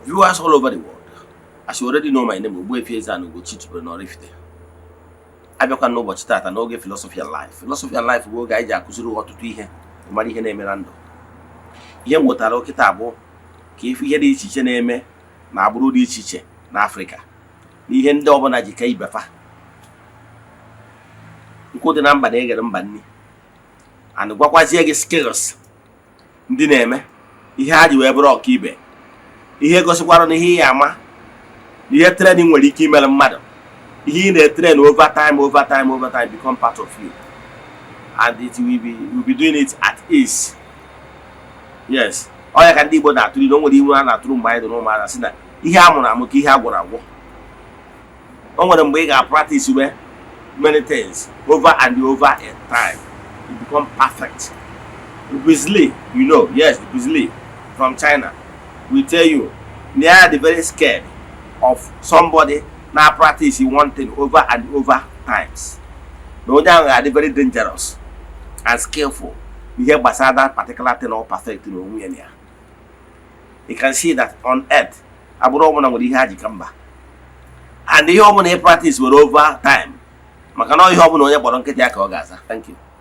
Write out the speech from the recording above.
Viewers all over the world, as you already know my name, Ogbuefi Eze-Ana Ugochi tubelu n'Oraifite. Abịakwa n'ụbọchị taata n'oge Philosophy and Life. Philosophy and Life bụ oge anyị ji akụziri ọtụtụ ihe, mara ihe na-eme na ndụ. Ihe m nwetara kịta bụ ka ife ihe dị iche iche na-eme na agbụrụ dị iche iche n'Afrịka na ihe ndị ọbụla ji ka ibefa nkụ dị na mba na-eghere mba nni, and gwakwazie gị skills ndị na-eme ihe ha ji wee bụrụ ọkaibe, ihe gosikwara na ihe ị ama na ihe training nwere ike imere mmadụ, ihe ị na-etrain over time, over time, over time, become part of you, and it will be you will be doing it at ease. Yes, ọ ya ka ndị Igbo na-atụrụ ilu. O nwere iwu a na-atụrụ mgbe anyị dị n'ụmụaka, sị na ihe a mụrụ amụ ka ihe a gwọrọ agwọ. O nwere mgbe ị ga-practice we many things over and over in time, you become perfect. Bruce Lee, yes, Bruce Lee from China will tell you they are the very scared of somebody na practice one thing over and over times, na onye ahụ ga-adị very dangerous and skillful ihe gbasara that particular thing or perfect n'onwe ya na ya. You can see that on earth, agbụrụ ọbụla nwere ihe ha ji ka mba, and ihe ọbụla ị practice were over time, maka na ihe ọbụla onye kpọrọ nkịtị ya ka ọ ga-aza. Thank you.